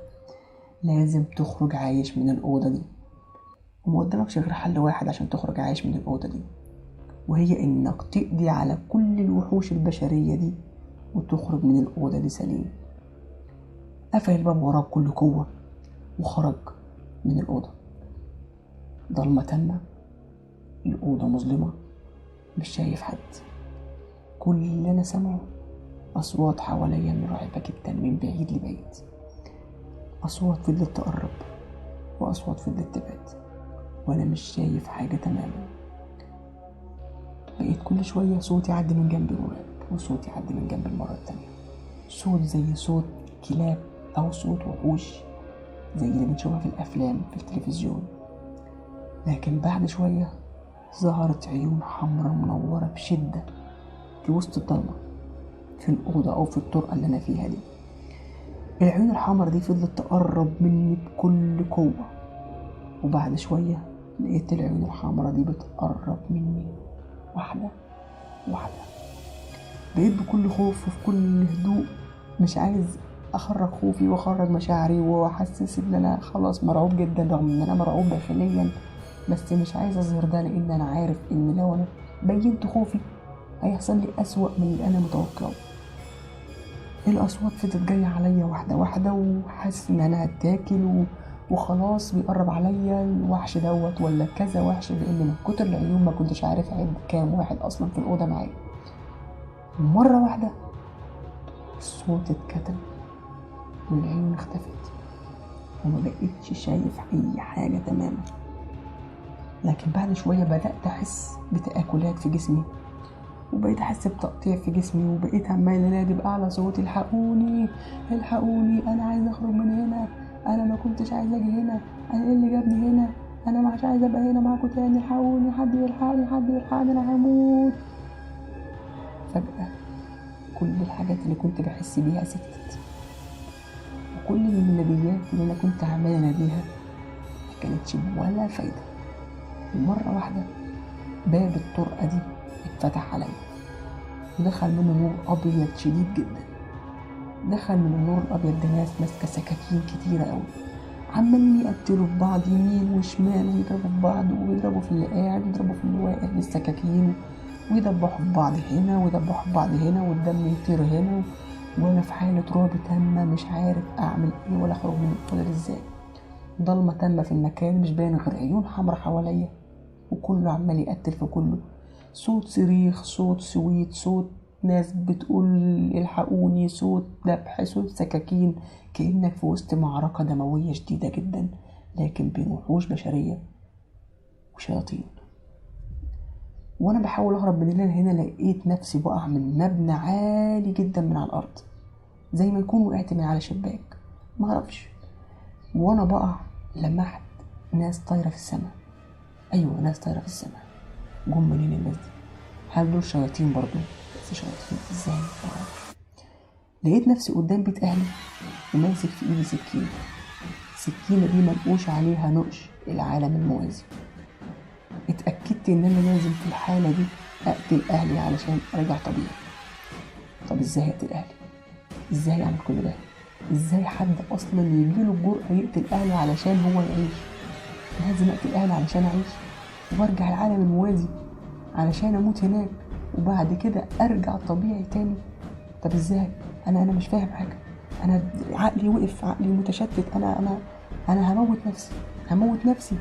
لازم تخرج عايش من الأوضة دي. وما قدامكش غير حل واحد عشان تخرج عايش من الأوضة دي، وهي إنك تقضي على كل الوحوش البشرية دي وتخرج من الأوضة دي سليم. قفل الباب وراه بكل قوة وخرج من الأوضة. ضلمة تامة، الأوضة مظلمة، مش شايف حد. كل اللي أنا سامعه أصوات حواليا مرعبة جدا من بعيد لبعيد، أصوات فضلت تقرب وأصوات فضلت تبعد، وأنا مش شايف حاجة تماما. بقيت كل شوية صوتي يعدي من جنبي مرعب، وصوتي يعدي من جنب المرة التانية، صوت زي صوت كلاب أو صوت وحوش زي اللي بنشوفها في الأفلام في التلفزيون. لكن بعد شوية ظهرت عيون حمراء منورة بشدة في وسط الضلمة في الأوضة أو في الطرقة اللي أنا فيها دي. العيون الحمراء دي فضلت تقرب مني بكل قوة، وبعد شوية لقيت العيون الحمراء دي بتقرب مني واحدة واحدة. بقيت بكل خوف وفي كل هدوء مش عايز أخرج خوفي وأخرج مشاعري وأحسس إن أنا خلاص مرعوب جدا، رغم إن أنا مرعوب داخليا، بس مش عايز أظهر ده، لأن أنا عارف إن لو أنا بينت خوفي هيحصل لي أسوأ من اللي أنا متوقعه. الأصوات فضلت جاية عليا واحدة واحدة، وحاسس إن أنا هتاكل وخلاص بيقرب عليا الوحش دوت ولا كذا وحش، لأن من كتر العيون ما كنتش عارف أعد كام واحد أصلا في الأوضة معايا. مرة واحدة الصوت اتكتم والعيون اختفت وما بقيتش شايف أي حاجة تماما. لكن بعد شوية بدأت أحس بتآكلات في جسمي، وبقيت أحس بتقطيع في جسمي، وبقيت عمال أنادي بأعلى صوتي: الحقوني الحقوني، أنا عايز أخرج من هنا، أنا ما كنتش عايز أجي هنا، أنا إيه اللي جابني هنا، أنا مش عايز أبقى هنا معاكم تاني، الحقوني، حد يلحقني، حد يلحقني، أنا هموت. فجأة كل الحاجات اللي كنت بحس بيها سكتت، وكل المناديات اللي أنا كنت عمال أناديها ما كانتش ولا فايدة. ومرة واحدة باب الطرقة دي اتفتح عليا، ودخل منه نور أبيض شديد جدا. دخل من النور الأبيض ده ناس ماسكة سكاكين كتيرة أوي، عمالين يقتلوا في بعض يمين وشمال، ويضربوا في بعض، ويضربوا في اللي قاعد، ويضربوا في اللي واقف بالسكاكين، ويدبحوا في بعض هنا ويدبحوا في بعض هنا، والدم يطير هنا، وأنا في حالة رعب تامة مش عارف أعمل إيه ولا أخرج من الأوضة إزاي. ضلمة تامة في المكان، مش باين غير عيون حمرا حواليا، وكله عمال يقتل في كله. صوت صريخ، صوت سويت، صوت ناس بتقول الحقوني، صوت ذبح، صوت سكاكين، كأنك في وسط معركة دموية شديدة جدا، لكن بين وحوش بشرية وشياطين. وانا بحاول اهرب من اللي هنا لقيت نفسي بقع من مبنى عالي جدا من على الارض، زي ما يكون وقعت من على شباك معرفش. وانا بقع لمحت ناس طايرة في السماء. ايوه، ناس طايرة في السماء. جم منين الناس دي؟ هل دول شياطين برضو؟ بس شياطين ازاي؟ معرفش. لقيت نفسي قدام بيت اهلي وماسك في ايدي سكينة، السكينة دي منقوش عليها نقش العالم الموازي. اتأكدت ان انا لازم في الحالة دي اقتل اهلي علشان ارجع طبيعي. طب ازاي اقتل اهلي؟ ازاي اعمل كل ده؟ ازاي حد اصلا يجيله الجرأة يقتل اهله علشان هو يعيش؟ لازم اقتل اهلي علشان اعيش وارجع العالم الموازي علشان اموت هناك وبعد كده ارجع طبيعي تاني. طب ازاي؟ انا مش فاهم حاجة، انا عقلي وقف، عقلي متشتت، انا انا هموت نفسي، هموت نفسي.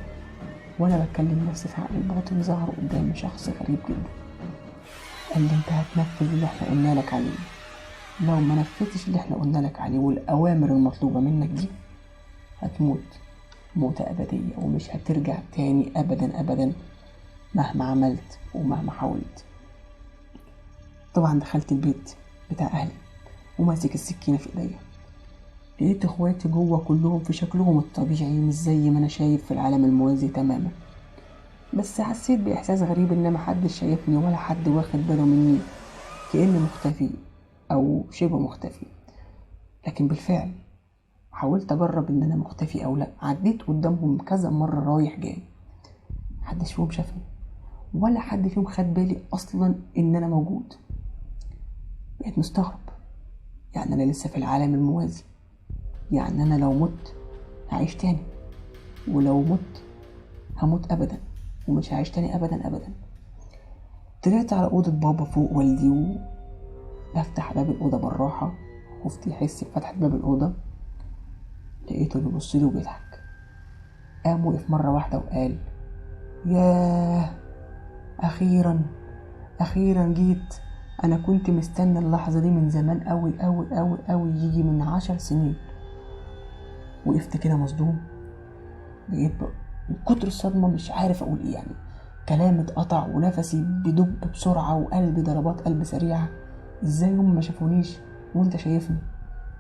وانا بتكلم نفسي في عقلي الباطن ظهر قدامي شخص غريب جدا، قال لي انت هتنفذ اللي احنا قلنا لك عليه، لو ما نفذتش اللي احنا قلنا لك عليه والاوامر المطلوبة منك دي هتموت موتة أبدية ومش هترجع تاني أبدا أبدا مهما عملت ومهما حاولت. طبعا دخلت البيت بتاع أهلي وماسك السكينة في إيديا، لقيت إخواتي جوه كلهم في شكلهم الطبيعي مش زي ما أنا شايف في العالم الموازي تماما، بس حسيت بإحساس غريب إن محدش شايفني ولا حد واخد باله مني، كأني مختفي أو شبه مختفي. لكن بالفعل حاولت أجرب إن أنا مختفي أو لأ، عديت قدامهم كذا مرة رايح جاي، محدش فيهم شافني ولا حد فيهم خد بالي أصلا إن أنا موجود. بقيت مستغرب، يعني أنا لسه في العالم الموازي، يعني أنا لو مت هعيش تاني، ولو مت هموت أبدا ومش هعيش تاني أبدا أبدا. طلعت على أوضة بابا فوق والدي وبفتح باب الأوضة بالراحة، خفت يحس بفتحة باب الأوضة، لقيته بيبص لي وبيضحك. قام وقف مرة واحدة وقال ياه، أخيرا أخيرا جيت، أنا كنت مستنى اللحظة دي من زمان أوي أوي أوي أوي، يجي من 10 سنين. وقفت كده مصدوم، بقيت من كتر الصدمة مش عارف أقول إيه، يعني كلامي اتقطع ونفسي بدب بسرعة وقلبي ضربات قلب سريعة. إزاي هم ما شافونيش وأنت شايفني؟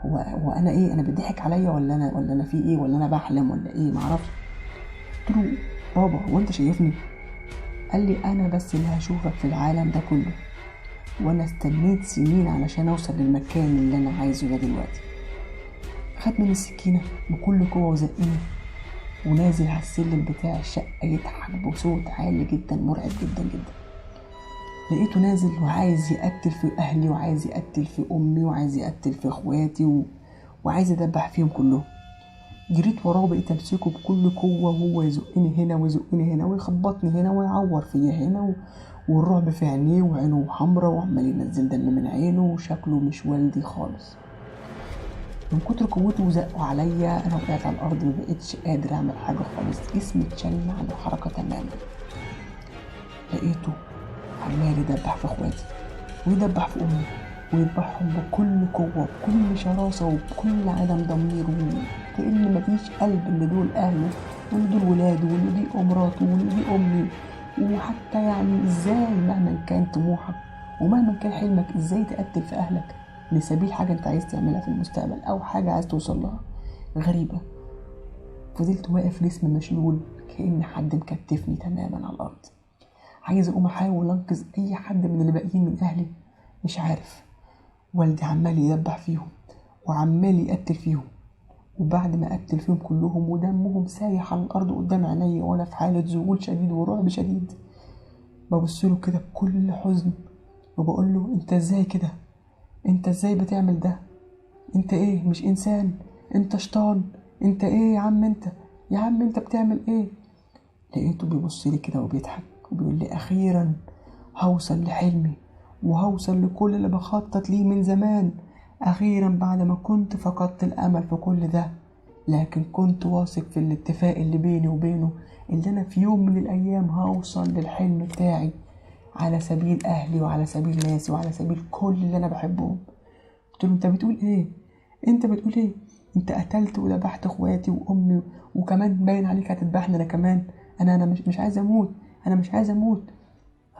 هو أنا إيه؟ أنا بيضحك عليا ولا أنا في إيه؟ ولا أنا بحلم ولا إيه؟ معرفش. قلت له بابا هو أنت شايفني؟ قال لي أنا بس اللي هشوفك في العالم ده كله، وأنا استنيت سنين علشان أوصل للمكان اللي أنا عايزه ده دلوقتي. خد من السكينة بكل قوة وزقني ونازل على السلم بتاع الشقة يضحك بصوت عالي جدا مرعب جدا جدا. لقيته نازل وعايز يقتل في أهلي وعايز يقتل في أمي وعايز يقتل في أخواتي وعايز يدبح فيهم كلهم. جريت وراه بقيت أمسكه بكل قوة وهو يزقني هنا ويزقني هنا ويخبطني هنا ويعور فيا هنا والرعب في عينيه وعينه حمرا وعمال ينزل دم من عينه وشكله مش والدي خالص. من كتر قوته وزقه عليا انا وقعت على الارض، مبقتش قادر اعمل حاجة خالص، جسمي اتشل عن الحركة تماما. لقيته عمال يدبح في اخواتي ويدبح في امي ويذبحهم بكل قوة بكل شراسة وبكل عدم ضمير، كأن مفيش قلب ان دول اهله وان دول ولاده وان دي مراته وان دي امي. وحتى يعني ازاي مهما كان طموحك ومهما كان حلمك ازاي تقتل في اهلك لسبيل حاجة انت عايز تعملها في المستقبل او حاجة عايز توصل لها؟ غريبة. فضلت واقف جسمي مشلول كأن حد مكتفني تماما على الارض، عايز اقوم احاول انقذ اي حد من اللي باقيين من اهلي مش عارف. والدي عمال يدبح فيهم وعمال يقتل فيهم، وبعد ما قتل فيهم كلهم ودمهم سايح على الارض قدام عيني وانا في حالة ذهول شديد ورعب شديد، ببص له كده بكل حزن وبقول له انت ازاي كده؟ انت ازاي بتعمل ده؟ انت ايه؟ مش انسان، انت شيطان، انت ايه يا عم؟ انت يا عم انت بتعمل ايه؟ لقيته بيبص لي كده وبيضحك وبيقول لي اخيرا هوصل لحلمي وهوصل لكل اللي بخطط ليه من زمان، اخيرا بعد ما كنت فقدت الامل في كل ده، لكن كنت واثق في الاتفاق اللي بيني وبينه اللي انا في يوم من الايام هوصل للحلم بتاعي على سبيل اهلي وعلى سبيل ناسي وعلى سبيل كل اللي انا بحبهم. قلت له انت بتقول ايه؟ انت بتقول ايه؟ انت قتلت وذبحت اخواتي وامي وكمان باين عليك هتذبحني انا كمان، انا مش عايز اموت، انا مش عايز اموت.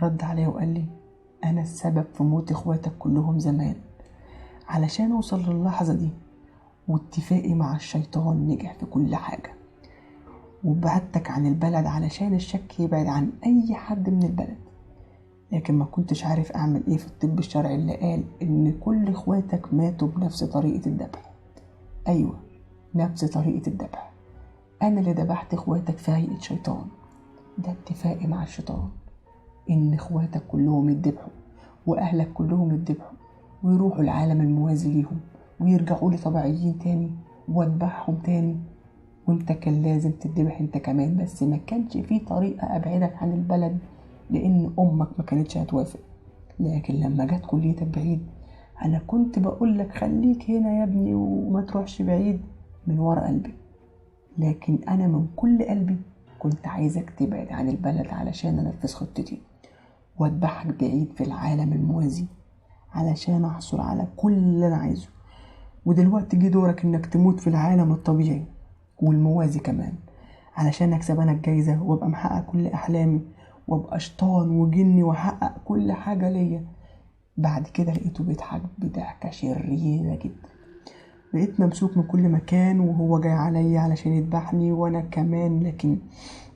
رد عليا وقال لي انا السبب في موت اخواتك كلهم زمان علشان اوصل للحظة دي، واتفاقي مع الشيطان نجح في كل حاجة، وبعدتك عن البلد علشان الشك يبعد عن اي حد من البلد، لكن ما كنتش عارف اعمل ايه في الطب الشرعي اللي قال ان كل اخواتك ماتوا بنفس طريقة الذبح. ايوه، نفس طريقة الذبح. انا اللي ذبحت اخواتك في هيئة شيطان. ده اتفاقي مع الشيطان، ان اخواتك كلهم يتذبحوا واهلك كلهم يتذبحوا ويروحوا العالم الموازي ليهم ويرجعوا لي طبيعيين تاني واذبحهم تاني، وانت كان لازم تتذبح انت كمان، بس ما كانش في طريقة ابعدك عن البلد لان امك ما كانتش هتوافق. لكن لما جت كليتك بعيد انا كنت بقولك خليك هنا يا ابني وما تروحش بعيد من ورا قلبي، لكن انا من كل قلبي كنت عايزك تبعد عن البلد علشان انفذ خطتي واذبحك بعيد في العالم الموازي علشان احصل على كل اللي انا عايزه. ودلوقتي جه دورك انك تموت في العالم الطبيعي والموازي كمان علشان اكسب انا الجايزة وابقى محقق كل احلامي وابقى شيطان وجني واحقق كل حاجة ليا. بعد كده لقيته بيضحك بضحكة شريرة جدا. بقيت ممسوك من كل مكان وهو جاي عليا علشان يذبحني وانا كمان، لكن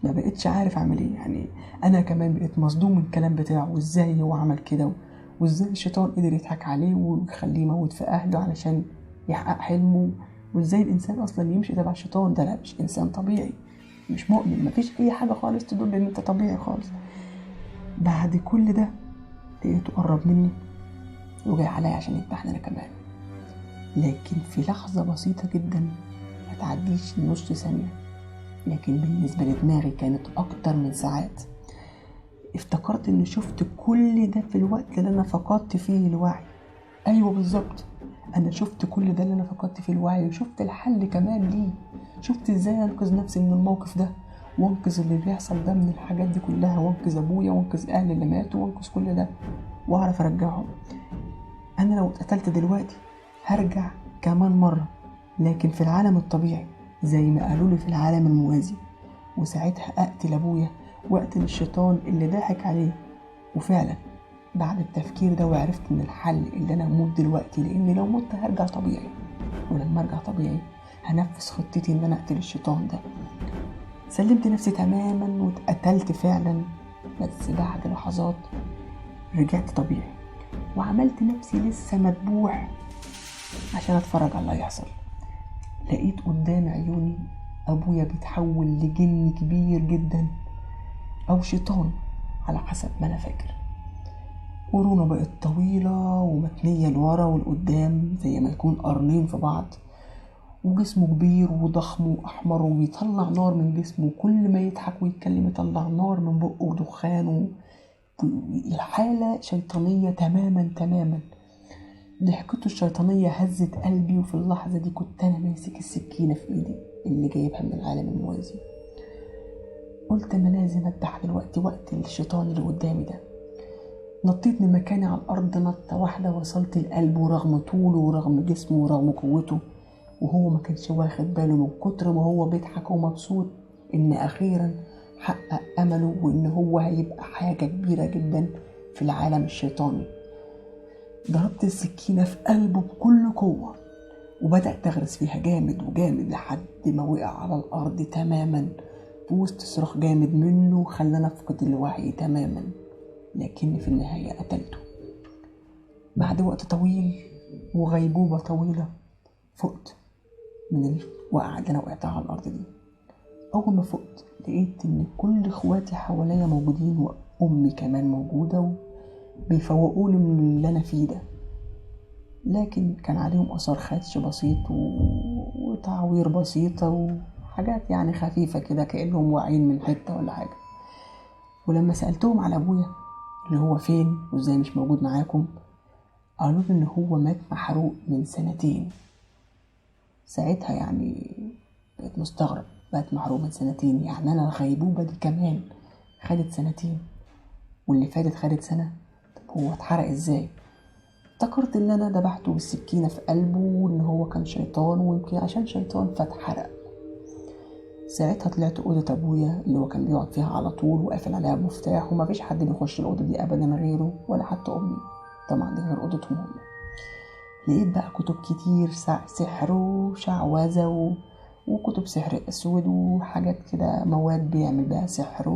ما بقيتش عارف اعمل ايه. يعني انا كمان بقيت مصدوم من الكلام بتاعه، وازاي هو عمل كده، وازاي الشيطان قدر يضحك عليه ويخليه يموت في اهله علشان يحقق حلمه، وازاي الانسان اصلا يمشي تبع الشيطان ده. لا، مش انسان طبيعي، مش مؤمن، مفيش اي حاجة خالص تدل ان انت طبيعي خالص. بعد كل ده لقيته قرب مني وجاي عليا عشان يذبحني انا كمان، لكن في لحظة بسيطة جدا ما تعديش نص ثانية، لكن بالنسبة لدماغي كانت اكتر من ساعات. افتكرت اني شفت كل ده في الوقت اللي انا فقدت فيه الوعي. ايوه بالظبط، انا شفت كل ده اللي انا فقدت فيه الوعي، وشفت الحل كمان ليه، شفت ازاي انقذ نفسي من الموقف ده، وانقذ اللي بيحصل ده من الحاجات دي كلها، وانقذ ابويا وانقذ اهلي اللي ماتوا وانقذ كل ده واعرف ارجعهم. انا لو اتقتلت دلوقتي هرجع كمان مرة، لكن في العالم الطبيعي زي ما قالوا لي في العالم الموازي، وساعتها اقتل ابويا واقتل الشيطان اللي ضحك عليه. وفعلا بعد التفكير ده وعرفت ان الحل اللي انا اموت دلوقتي، لان لو مت هرجع طبيعي، ولما ارجع طبيعي هنفذ خطتي ان انا اقتل الشيطان ده. سلمت نفسي تماما واتقتلت فعلا، بس بعد لحظات رجعت طبيعي وعملت نفسي لسه مذبوح عشان اتفرج على اللي هيحصل. لقيت قدام عيوني ابويا بيتحول لجن كبير جدا او شيطان على حسب ما انا فاكر. قرونه بقت طويلة ومتنية لورا والقدام زي ما يكون قرنين في بعض، وجسمه كبير وضخم وأحمر وبيطلع نار من جسمه، كل ما يضحك ويتكلم يطلع نار من بقه ودخان، الحالة شيطانية تماما تماما. ضحكته الشيطانية هزت قلبي، وفي اللحظة دي كنت أنا ماسك السكينة في إيدي اللي جايبها من العالم الموازي. قلت أنا لازم أذبح دلوقتي وقت الشيطان اللي قدامي ده. نطيت من مكاني على الأرض نطة واحدة، وصلت لقلبه رغم طوله ورغم جسمه ورغم قوته، وهو ما كانش واخد باله من كتر ما هو بيضحك ومبسوط إن أخيرا حقق أمله وإن هو هيبقى حاجة كبيرة جدا في العالم الشيطاني. ضربت السكينة في قلبه بكل قوة وبدأت أغرس فيها جامد وجامد لحد ما وقع على الأرض تماما في وسط صراخ جامد منه خلاني أفقد الوعي تماما، لكن في النهاية قتلته. بعد وقت طويل وغيبوبة طويلة فقت من الوقعة اللي أنا وقعتها على الأرض دي. أول ما فقت لقيت إن كل إخواتي حواليا موجودين وأمي كمان موجودة وبيفوقوني من اللي أنا فيه ده، لكن كان عليهم أثار خدش بسيط وتعوير بسيطة وحاجات يعني خفيفة كده كأنهم واعيين من حتة ولا حاجة. ولما سألتهم على أبويا اللي هو فين وإزاي مش موجود معاكم، قالوا لي إن هو مات محروق من 2 سنين. ساعتها يعني بقيت مستغرب، مات محروق من 2 سنين، يعني أنا الغيبوبة دي كمان خدت 2 سنين واللي فاتت خدت سنة، طب هو اتحرق إزاي؟ افتكرت إن أنا ذبحته بالسكينة في قلبه وإن هو كان شيطان ويمكن عشان شيطان فاتحرق. ساعتها طلعت أوضة أبويا اللي هو كان بيقعد فيها على طول وقافل عليها بمفتاح ومفيش حد بيخش الأوضة دي أبدا غيره ولا حتى أمي، طبعا دي غير أوضتهم هم. لقيت بقى كتب كتير سحر وشعوذة وكتب سحر أسود وحاجات كده، مواد بيعمل بقى سحر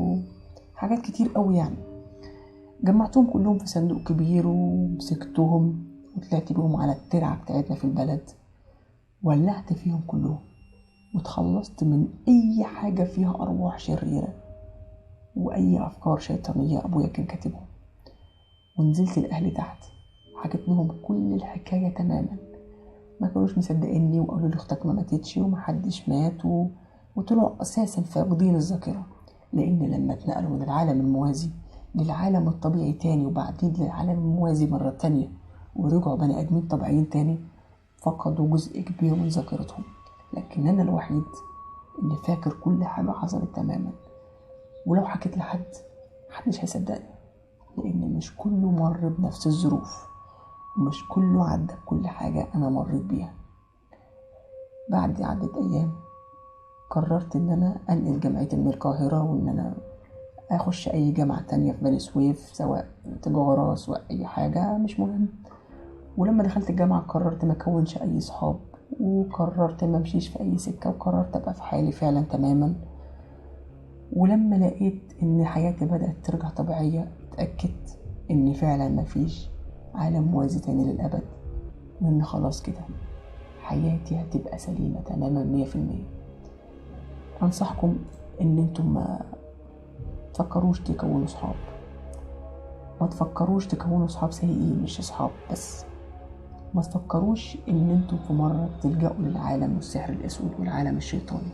وحاجات كتير قوي يعني. جمعتهم كلهم في صندوق كبير ومسكتهم وطلعت بيهم على الترعة بتاعتنا في البلد، ولعت فيهم كلهم وتخلصت من أي حاجة فيها أرواح شريرة وأي أفكار شيطانية أبويا كان كاتبهم. ونزلت لأهلي تحت، حكيت لهم كل الحكاية تماما، ما كانوش مصدقيني وقالوا لي اختك ما ماتتش ومحدش مات وطلعوا أساسا فاقدين الذاكرة، لأن لما اتنقلوا من العالم الموازي للعالم الطبيعي تاني وبعدين للعالم الموازي مرة تانية ورجعوا بني آدمين طبيعيين تاني، فقدوا جزء كبير من ذاكرتهم. لكن أنا الوحيد اللي فاكر كل حاجة حصلت تماما، ولو حكيت لحد محدش هيصدقني، لأن مش كله مر بنفس الظروف ومش كله عدى بكل حاجة أنا مريت بيها. بعد عدة أيام قررت إن أنا أنقل جامعتي من القاهرة، وإن أنا أخش أي جامعة تانية في بني سويف، سواء تجارة سواء أي حاجة مش مهم. ولما دخلت الجامعة قررت ما أكونش أي صحاب، وقررت ما أمشيش في أي سكة، وقررت أبقى في حالي فعلا تماما. ولما لقيت إن حياتي بدأت ترجع طبيعية، اتأكدت إن فعلا مفيش عالم موازي تاني للأبد، وإن خلاص كده حياتي هتبقى سليمة تماما 100%. أنصحكم إن انتم ما تفكروش تكونوا صحاب، ما تفكروش تكونوا صحاب سيئين، مش صحاب بس، ما تفكروش إن انتم في مرة تلجأوا للعالم والسحر الأسود والعالم الشيطاني.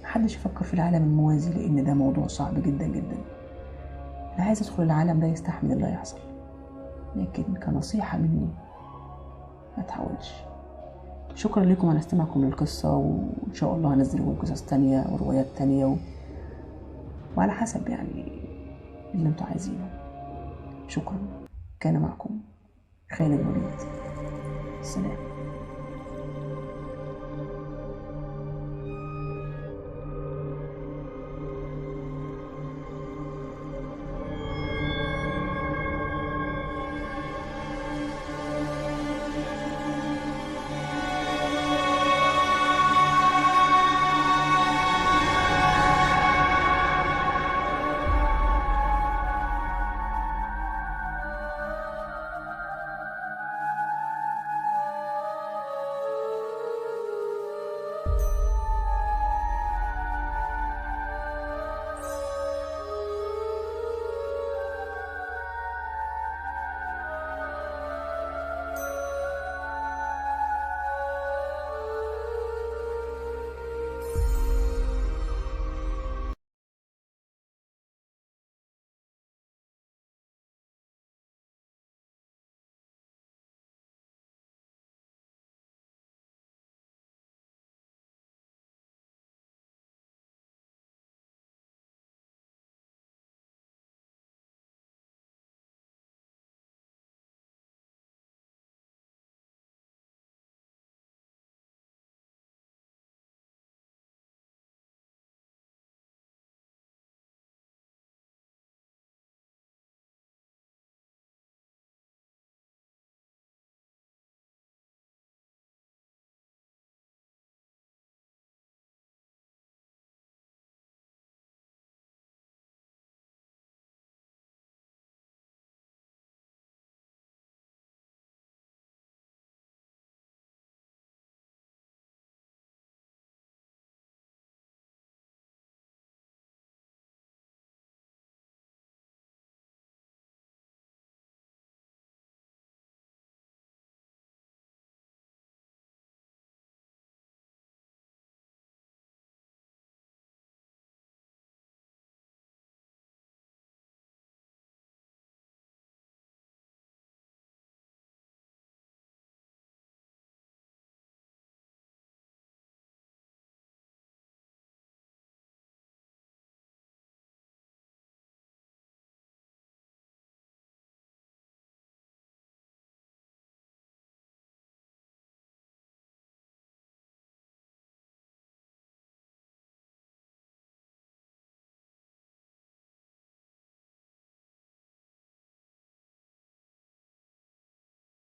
محدش يفكر في العالم الموازي، لأن ده موضوع صعب جدا جدا. اللي عايز يدخل العالم ده يستحمل اللي هيحصل، لكن كنصيحة مني ما تحاولش. شكرا لكم على استماعكم للقصة، وإن شاء الله هنزل لكم قصص تانية وروايات تانية وعلى حسب يعني اللي انتوا عايزينه. شكرا. كان معكم خالد وليد. سلام.